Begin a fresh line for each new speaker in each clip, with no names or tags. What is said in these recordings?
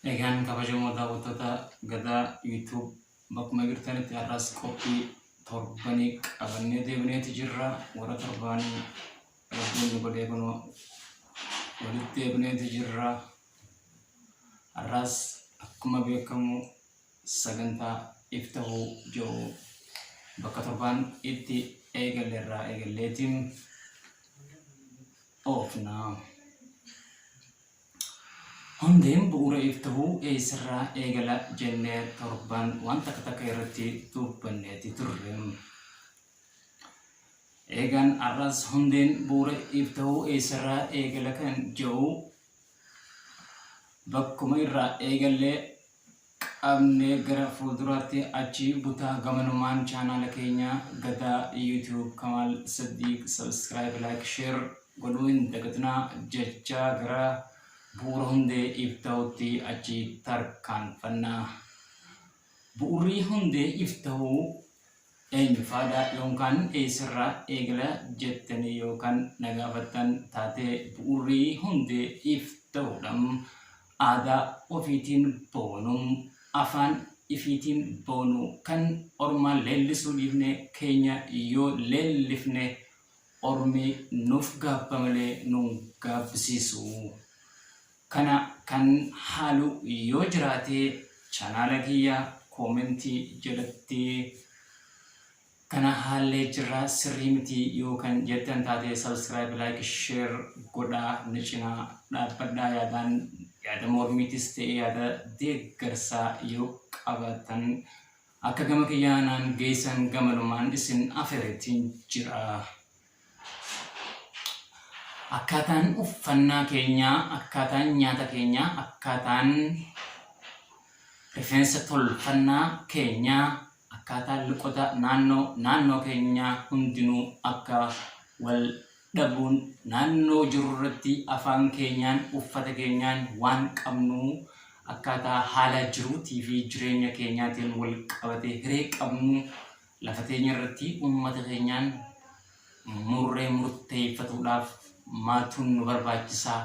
Egaan kabajamoo daawwattoota Gadaa YouTube bakkuma jirtanitti har'as qophii torbanii qabannee deebineeti jirra. Warra torbaanii Rabbiin nu godhee kunoo walitti deebineeti jirra. Har'as akkuma beekamu sagantaa iftahuu jedhu bakka torbaan itti eegalle irraa eegalleetiin oofna. Hundeen bu'uura iftahuu eessarraa eegala jennee torban waan takka takka irratti dubbanneeti turre. Eegaan har'as hundeen bu'uura iftahuu eessarraa eegala kan jedhu bakkuma irraa eegallee qabnee gara fuulduraatti achi butaa. Gamanumaan chaanaala keenya Gadaa YouTube Kamaal Saddiiq subscribe, like, share godhuu hin dagatinaa jechaa gara bu'uura hundee ifta'utti achi tarkaanfannaa. Bu'uurri hundee ifta'uu eenyufaadha yookaan eessarraa eegala jettanii yookaan na gaafattan taate, bu'uurri hundee ifta'uudha. Aadaa ofiitiin boonuu, afaan ifiitiin boonuu, kan ormaa leellisuu dhiifne keenya yoo leellifne ormi nuuf gaabba malee nun gaabbisiisu. Kana kan haalu yoo jiraate chanaala kiyya koomentii jalatti kana haallee jirra, sirrii miti yoo kan jettan taate subscribe, like, share godhaa na cinaa dhaabbadhaa. Yaadaan yaada mormiitis ta'e yaada deeggarsaa yoo qabaatan akka gama kiyyaa naan geessan gamanumaan isin afeereetiin jira. Akkaataan uffannaa keenyaa, akkaataan nyaata keenyaa, akkaataan rifeensa tolfannaa keenyaa, akkaataan loqoda naannoo naannoo keenyaa hundinuu akka wal dhabuun naannoo jirurratti afaan keenyaan, uffata keenyaan, waan qabnu akkaataa haala jiruutii fi jireenya keenyaatiin wal qabatee hiree qabnu lafa teenya irratti uummata keenyaan murree murteeffatuudhaaf maaltuun nu barbaachisaa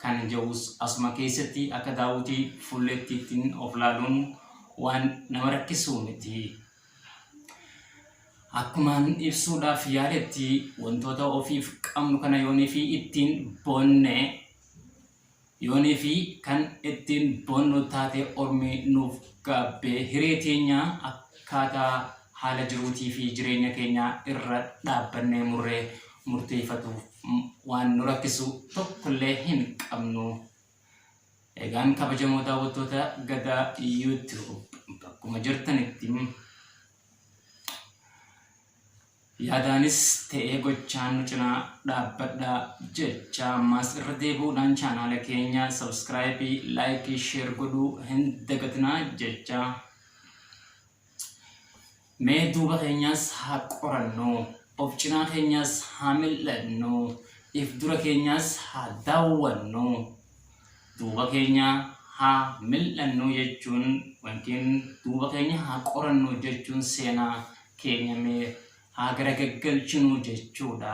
kan jedhus asuma keessatti akka daawwitii fuulleetti ittiin of laaluun waan nama rakkisuu miti. Akkumaan ibsuudhaaf yaaletti, wantoota ofiif qabnu kana yoonii fi ittiin boonne, yoonii fi kan ittiin boonnu taate, ormi nuuf gaabbee hiree teenya akkaataa haala jiruutii fi jireenya keenyaa irra dhaabbannee murree murteeffatuuf waan nu rakkisu tokkollee hin qabnu. Egaan kabajamoo daawwattoota Gadaa YouTube bakkuma jirtanitti yaadaanis ta'ee gochaan nu cinaa dhaabbadhaa jecha ammaas irra deebi'uudhaan chaanaala keenya subscribe, like, share godhuu hin dagatinaa jecha. Mee duuba keenyaas haa qorannu, of cinaa keenyaas haa mil'annu, if dura keenyaas haa daawwannu. Duuba keenya haa mil'annu jechuun yookiin duuba keenya haa qorannu jechuun seenaa keenya mee haa garagaggalchinu jechuudha.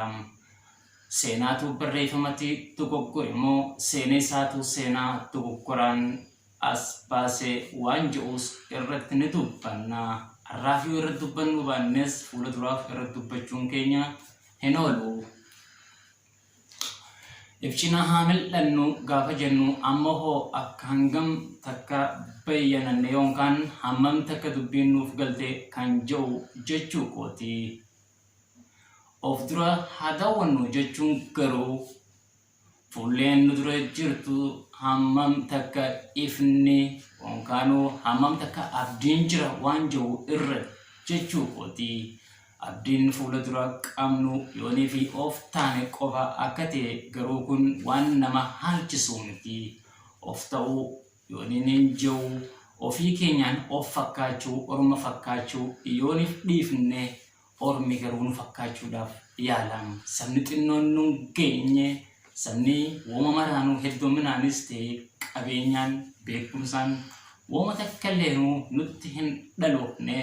Seenaatu barreeffamatti dogoggore moo seeneessaatu seenaa dogoggoraan as baase waan je'us irratti ni dubbanna. Har'aaf yoo irratti dubbannuu baannes fuula duraaf irratti dubbachuun keenya hin oolu. If cinaa haa mil'annu gaafa jennu amma hoo akka hangam takka bayyananne yookaan hammam takka dubbiin nuuf galte kan je'u jechuu kooti. Of dura haa daawwannu jechuun garuu fuulleen nu dura jirtu hammam takka ifni yookaanuu hammam takka abdiin jira waan jiru irra jechuu kooti. Abdiin fuula dura qabnu yoonii fi of taane qofa akka ta'e garuu kun waan nama haalchisu miti. Of ta'uu yooniin hin jiru, ofii keenyaan of fakkaachuu, orma fakkaachuu yooniif dhiifne, ormi garuu nu fakkaachuudhaaf yaala. Sabni xinnoon nun geenye, sabni wooma maraanuu hedduminaanis ta'e qabeenyaan, beekumsaan wooma takka illeenuu nutti hin dhaloofne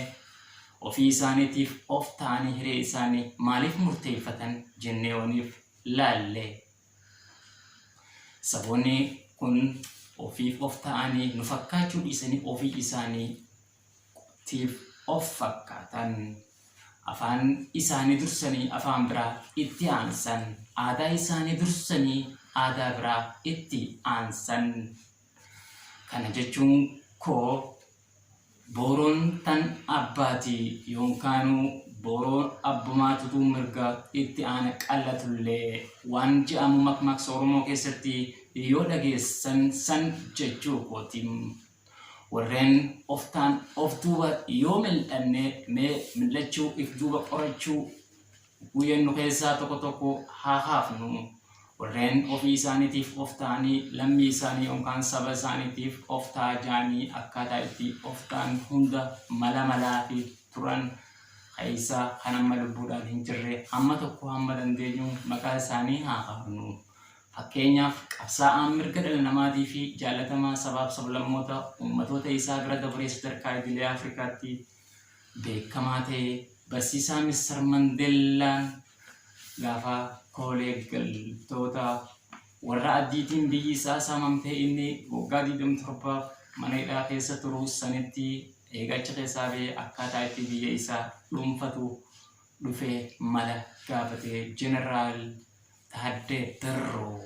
ofii isaaniitiif of ta'anii hiree isaanii maaliif murteeffatan jennee yooniif laalle, saboonni kun Ofiif of ta'anii nu fakkaachuu dhiisanii ofii isaanii tiif of fakkaatan. Afaan isaanii dursanii afaan biraa itti aansan. Aadaa isaanii dursanii aadaa biraa itti aansan. Kana jechuun koo Booroon tan abbaati yoonkaanuu booroon abbumaatutu mirga itti aana qallatullee waan je'amu makmaaksa Oromoo keessatti yoo dhageessan san jechuu kooti. Warreen of taan of duuba yoo mil'anne mee mil'achuu if duuba qorachuu Guyyan nu keessaa tokko tokko haa kaafnu. Warreen ofii isaaniitiif of ta'anii lammii isaanii yookaan saba isaaniitiif of ta'a ja'anii akkaataa itti of ta'an hunda mala malaafi turan keessa kan amma lubbuudhaan hin jirre hamma tokko hamma dandeenyu maqaa isaanii haa kaafnu. Fakkeenyaaf qabsaa'aan mirga dhala namaatii fi jaallatamaa sabaaf sablammoota uummatoota isaa bira dabaree sadarkaa idilee Afrikaatti beekamaa ta'e barsiisaa Mister Mandeellaan gaafa koolee galtoota warra addiitiin biyyi isaa saamamtee inni waggaa 27f mana hidhaa keessa turu sanitti eega achi keessaa ba'ee akkaataa itti biyya isaa dhuunfatu dhufee mala gaafate Jeneraal Taaddee Birruu.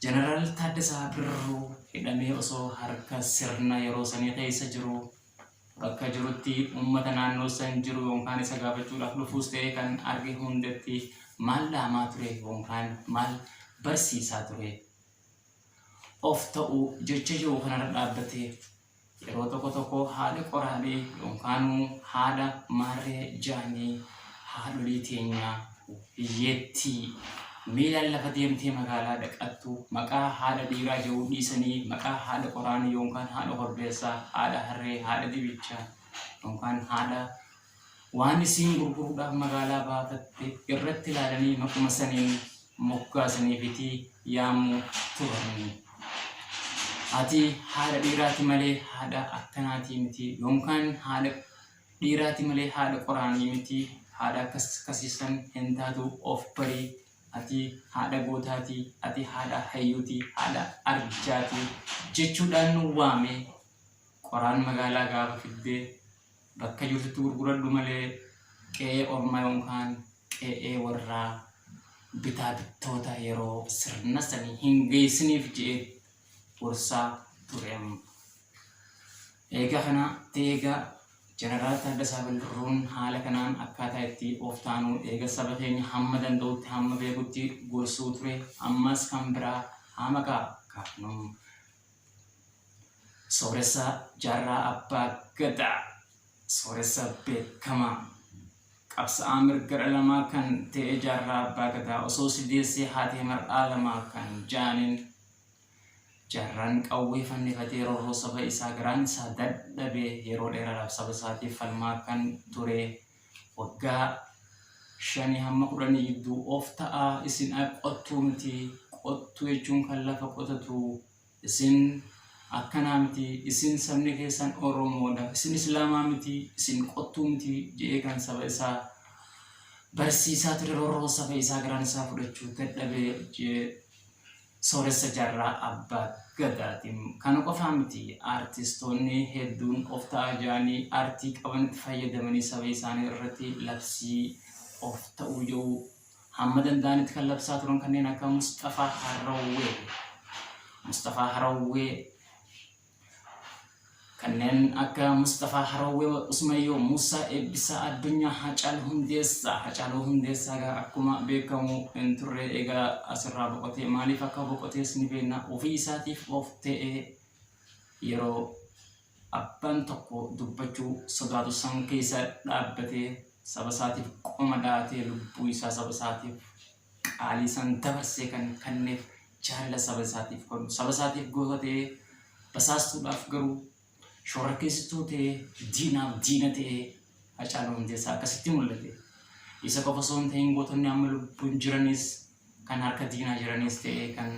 Jeneraal Taaddasaa Birruu hidhamee osoo harka sirna yeroo sanii keessa jiru bakka jirutti uummata naannoo san jiru yookaan isa gaafachuudhaaf dhufuus ta'ee kan arge hundatti maal dhaamaa ture yookaan maal barsiisaa ture? Of ta'uu jecha jiru kanarra dhaabbatee yeroo tokko tokko haadha qoraadhee yookaanuu haadha maarree ja'anii haadholii teenyaa hiyyeettii miilaan lafa deemtee magaalaa dhaqattu maqaa haadha dhiiraa jedhu dhiisanii maqaa haadha qoraanii yookaan haadha korbeessaa, haadha harree, haadha dibichaa yookaan haadha waan isiin gurguruudhaaf magaalaa baafatte irratti ilaalanii maquma saniin moggaasaniifiti yaamuu turan. Ati haadha dhiiraati malee haadha akkanaatii miti yookaan haadha dhiiraati malee haadha qoraanii miti haadha akkas akkasiisan hin taatu of bari ati haadha gootaati ati haadha hayyuuti haadha arjaati jechuudhaan nu waame qoraan magaalaa gaafa fiddee bakka jirtutti gurguradhu malee qe'ee ormaa yookaan qe'ee warraa bitaa bittoota yeroo sirna sanii hin geessiniif je'ee gorsaa ture. Eega kana ta'ee egaa Jeneraal Taaddasaa Birruun haala kanaan akkaataa itti of taanu eega saba keenya hamma danda'utti hamma beekutti gorsuu ture ammas kan biraa haa maqaa kaafnu. Sooressa Jaarraa Abbaa Gadaa sooressa beekamaa qabsa'aa mirga dhala namaa kan ta'e Jaarraa Abbaa Gadaa osoo si deessee haatee mar'aa lamaa kan ja'aniin Jaarraan qawwee fannifatee roorroo saba isaa garaan isaa dadhabe yeroo dheeraadhaaf saba isaatiif falmaa kan ture waggaa shanii hamma kudhanii gidduu of ta'aa isin qottuu miti qottuu jechuun kan lafa qotatu isin akkanaa miti isin sabni keessan Oromoodha isin Islaamaa miti isin qottuu miti jedhee kan saba isaa barsiisaa ture roorroo saba isaa garaan isaa fudhachuu dadhabe jedhee Sooressa Jaarraa Abbaa Gadaati. Kana qofaa miti aartistoonni hedduun of ta'aa ja'anii aartii qabanitti fayyadamanii saba isaanii irratti labsii of ta'uu jedhu hamma danda'anitti kan labsaa turan kanneen akka Musxafaa Harawwee. Musxafaa Harawwee Kanneen akka Musxafaa Harawwee, Usmayyoo Muusaa, Eebbisaa Addunyaa, Haacaaluu Hundeessaa. Haacaaluu Hundeessaa egaa akkuma beekamu hin turre egaa asirraa boqotee maaliif akka boqotees ni beekna. Ofii isaatiif of ta'ee yeroo abbaan tokko dubbachuu sodaatu san keessa dhaabbatee saba isaatiif qoma dhaatee lubbuu isaa saba isaatiif qaalii san dabarsee kan kanneef jaalala saba isaatiif godhu saba isaatiif goota ta'ee basaastuudhaaf garuu shororkeessituu ta'ee diinaaf diina ta'ee Hacaaluu Hundeessaa akkasitti mul'ate. Isa qofa osoo hin ta'in gootonni amma lubbuun jiranis kan harka diinaa jiranis ta'ee kan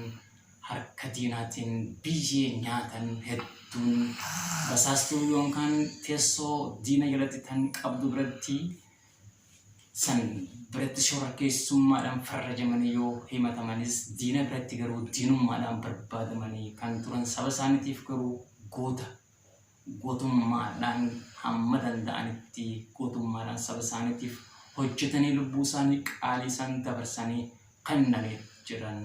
harka diinaatiin biyyee nyaatan hedduun basaastuu yookaan teessoo diina jalatti tan qabdu biratti San biratti shororkeessummaadhaan farrajamanii yoo himatamanis diina biratti garuu diinummaadhaan barbaadamanii kan turan saba isaaniitiif garuu goota gootummaadhaan hamma danda'anitti gootummaadhaan saba isaaniitiif hojjetanii lubbuu isaanii qaalii isaan dabarsanii kennanii jiran.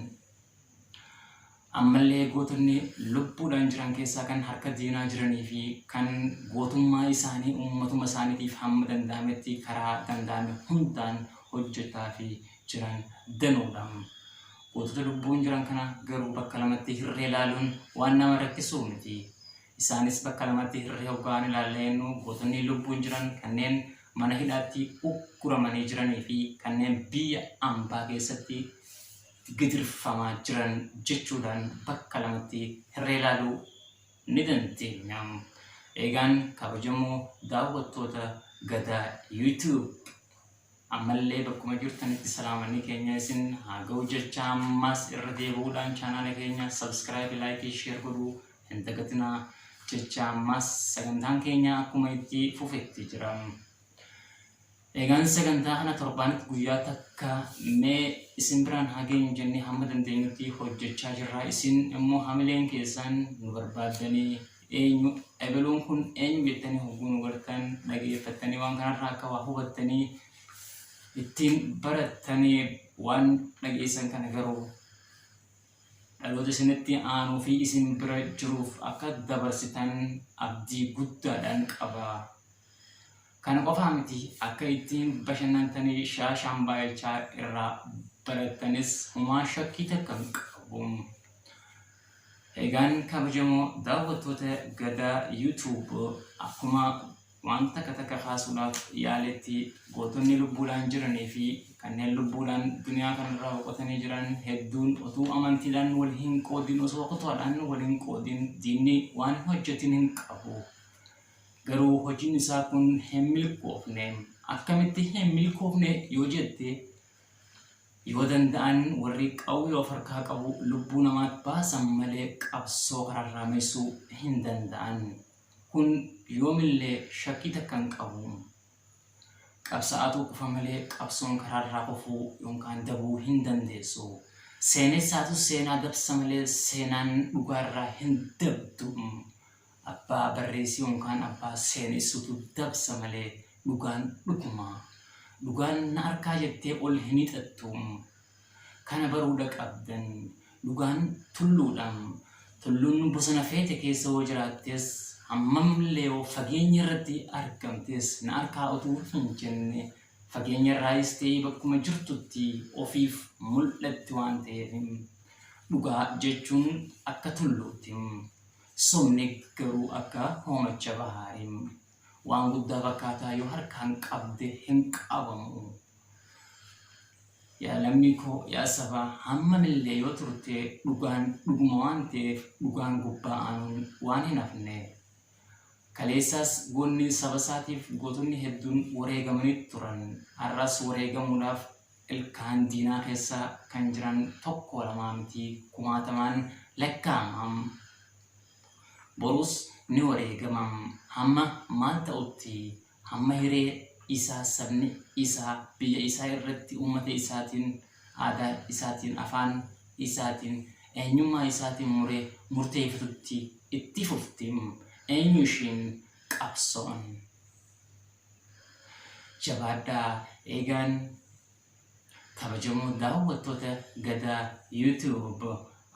Ammallee gootonni lubbuudhaan jiran keessaa kan harka diinaa jiranii fi kan gootummaa isaanii uummatuma isaaniitiif hamma danda'ametti karaa danda'ame hundaan hojjetaafi jiran danuudha. Gootota lubbuun jiran kana garuu bakka lamatti hirree ilaaluun waan nama rakkisuu miti. Isaanis bakka lamatti hirree hoggaan ilaallee jennu gootonni lubbuun jiran kanneen mana hidhaatti ugguramanii jiranii fi kanneen biyya ambaa keessatti gidirfamaa jiran jechuudhaan bakka lamatti hirree ilaaluu ni dandeenya. Eegaan kabajamoo daawwattoota Gadaa YouTube ammallee bakkuma jirtanitti salaamanni keenya isin haa ga'u jecha ammas irra deebi'uudhaan chaanaala keenya subscribe, like, share godhuu hin dagatinaa jecha ammas sagantaan keenya akkuma itti fufetti jira. Egaan sagantaa kana torbaanitti guyyaa takka mee isin biraan haa geenyu jennee hamma dandeenyutti hojjechaa jirra. Isin immoo hamileen keessan nu barbaaddanii eenyu ebeluun kun eenyu jettanii hogguu nu gartan dhageeffattanii waan kanarraa akka waa hubattanii ittiin barattanii waan dhageessan kana garuu dhaloota isinitti aanuu fi isin bira jiruuf akka dabarsitan abdii guddaadhaan qaba. Kana qofaa miti akka ittiin bashannantanii shaashaan baay'achaa irraa barattanis homaa shakkii takka hin qabu. Egaan kabajamoo daawwattoota Gadaa YouTube akkuma waan takka takka kaasuudhaaf yaaletti gootonni lubbuudhaan jiranii fi kanneen lubbuudhaan duniyaa kanarraa boqotanii jiran hedduun otuu amantiidhaan wal hin qoodin osoo kutaadhaan wal hin qoodin diinni waan hojjetin hin qabu. Garuu hojiin isaa kun hin milkoofne. Akkamitti hin milkoofne yoo jette yoo danda'an warri qawwee of harkaa qabu lubbuu namaa baasan malee qabsoo karaarraa maysuu hin danda'an. Kun yoomillee shakkii takka hin qabu. Qabsa'aatu kufa malee qabsoon karaarraa kufuu yookaan dabuu hin dandeessu. Seenessaatu seenaa dabsa malee seenaan dhugaarraa hin dabdu. Abbaa barreessii yookaan abbaa seenessutu dabsa malee dhugaan dhuguma. Dhugaan na arkaa jettee ol hin hiixattu. Kana baruudha qabdan. Dhugaan tulluudha. Tulluun bosona feete keessa yoo jiraattes hammamillee yoo fageenya irratti argamtes na arkaa utuu hin jenne fageenya irraayis ta'ee bakkuma jirtutti ofiif mul'atti waan ta'eef dhugaa jechuun akka tulluuti. Sobni garuu akka hoomacha bahaari. Waan guddaa fakkaataa yoo harkaan qabde hin qabamu. Yaa lammii koo yaa sabaa hammamillee yoo turte dhugaan dhuguma waan ta'eef dhugaan gubbaa aanuun waan hin hafne. Kaleessaas goonni saba isaatiif gootonni hedduun wareegamanii turan. Har'as wareegamuudhaaf ilkaan diinaa keessa kan jiran tokko lamaa miti kumaatamaan lakkaa'ama. Borus ni wareegama. Hamma maal ta'utti? Hamma hiree isaa sabni isaa biyya isaa irratti uummata isaatiin, aadaa isaatiin, afaan isaatiin, eenyummaa isaatiin muree murteeffatutti itti fufti. Eenyu ishiin qabsoon? Jabaadhaa eegaan kabajamoo daawwattoota Gadaa YouTube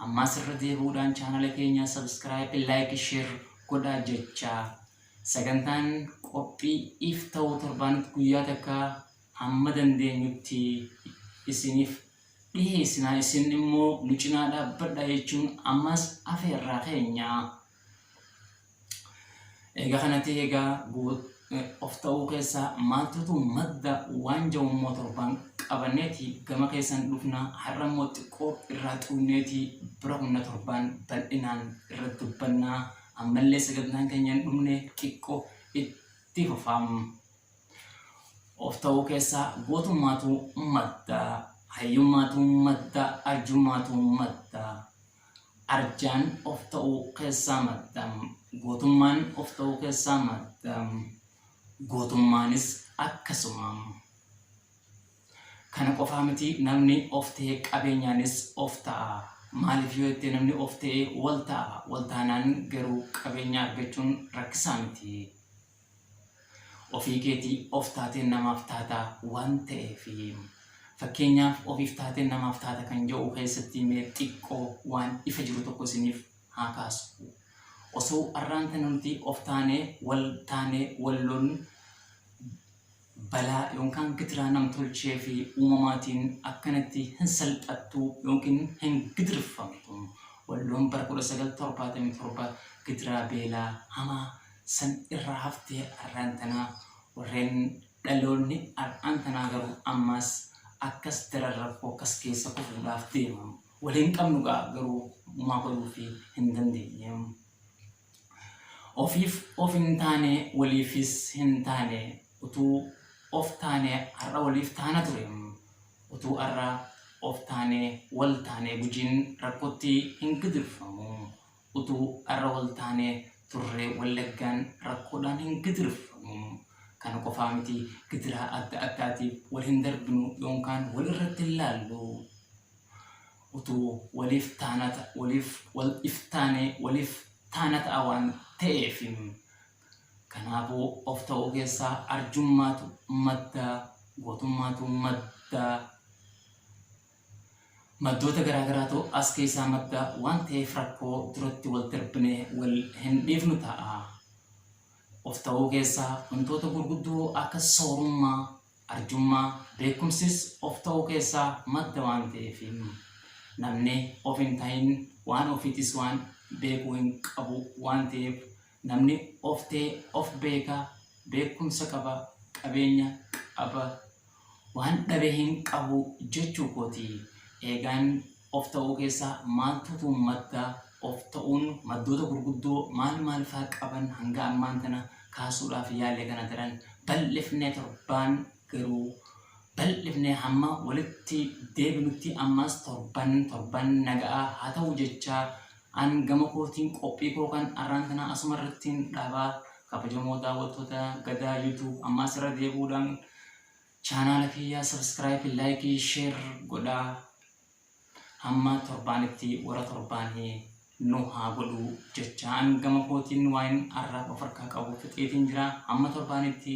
ammaas irra deebi'uudhaan chaanala keenya subscribe, like, share godhaa jechaa sagantaan qophii if ta'uu torbaanitti guyyaa takka hamma dandeenyutti isiniif dhiheessinaa isin immoo nu cinaa dhaabbadhaa jechuun ammaas afeerraa keenya. Egaa kana ta'e egaa of ta'uu keessaa maaltutu madda waan jedhu immoo torbaan qabanneeti gama keessan dhufna har'a immoo xiqqoo irraa xuunneeti bira humna torbaan bal'inaan irra dubbannaa ammallee sagantaan keenya hin dhumne xiqqoo itti fufaam. Of ta'uu keessaa gootummaatu madda, hayyummaatu madda, arjummaatu madda. Arjaan of ta'uu keessaa madda. Gootummaan of ta'uu keessaa madda. Gootummaanis akkasuma. Kana qofaa miti, namni of ta'e qabeenyaanis of ta'a. Maaliif yoo jette, namni of ta'e wal ta'a. Wal taanaan garuu qabeenya argachuun rakkisaa miti. Ofii keetii of taateen namaaf taata waan ta'eef. Fakkeenyaaf, ofiif taateen namaaf taata kan jedhu keessatti mee xiqqoo waan ifa jiru tokko isiniif haa kaasu. Osoo arraan tana nuti of taanee wal taanee Walloon balaa yookaan gidiraa namtolchee fi uumamaatiin akkanatti hin salphattu yookiin hin gidirfamtu. Walloon bara 1977 gidiraa beelaa hamaa san irraa haftee arraan tanaa warreen dhaloonni ar'aan tanaa garuu ammaas akkas daran rakkoo akkas keessa kufuudhaaf deema. Wal hin qabnu gaa, garuu homaa godhuufi hin dandeenye. Ofiif of hin taane, waliifis hin taane. Utuu of taane har'a waliif taana ture. Utuu har'a of taane, wal taane, Gujiin rakkotti hin gidirfamu. Utuu har'a wal taane turre Wallaggaan rakkoodhaan hin gidirfamu. Kana qofaa miti, gidiraa adda addaatiif wal hin darbinu yookaan wal irratti hin laallu. Utuu waliif taana waliif wal iftaane waliif taana ta'a waan ta'eef. Kanaafuu of ta'uu keessaa arjummaatu madda, gootummaatu madda, maddoota garaa garaatu as keessaa madda waan ta'eef rakkoo duratti wal darbine wal hin dhiifnu ta'a. Of ta'uu keessaa wantoota gurguddoo akka soorummaa, arjummaa, beekumsis of ta'uu keessaa madda waan ta'eef, namni of hin ta'in waan ofiitis waan beekuu hin qabu waan ta'eef, namni of ta'e of beeka, beekumsa qaba, qabeenya qaba, waan dhabe hin qabu jechuu kooti. Eegaan of ta'uu keessaa maaltutu madda? Of ta'uun maddoota gurguddoo maal maal faa qaban hanga ammaan tana kaasuudhaaf yaale. Kana daran bal'ifnee torbaan garuu bal'ifnee hamma walitti deebinutti ammas torban torban naga'aa haa ta'u jechaa, an gama kootiin qophii koo kan arraan tana asuma irrattiin dhaabaa. Kabajamoo daawwattoota Gadaa YouTube, ammaas irra deebi'uudhaan chaanaala kiyyaa subscribe, like, share godhaa. Hamma torbaanitti warra torbaanii nu haa godhu jecha, an gama kootiin waan har'aaf of harkaa qabu fixeetiin jira. Hamma torbaanitti.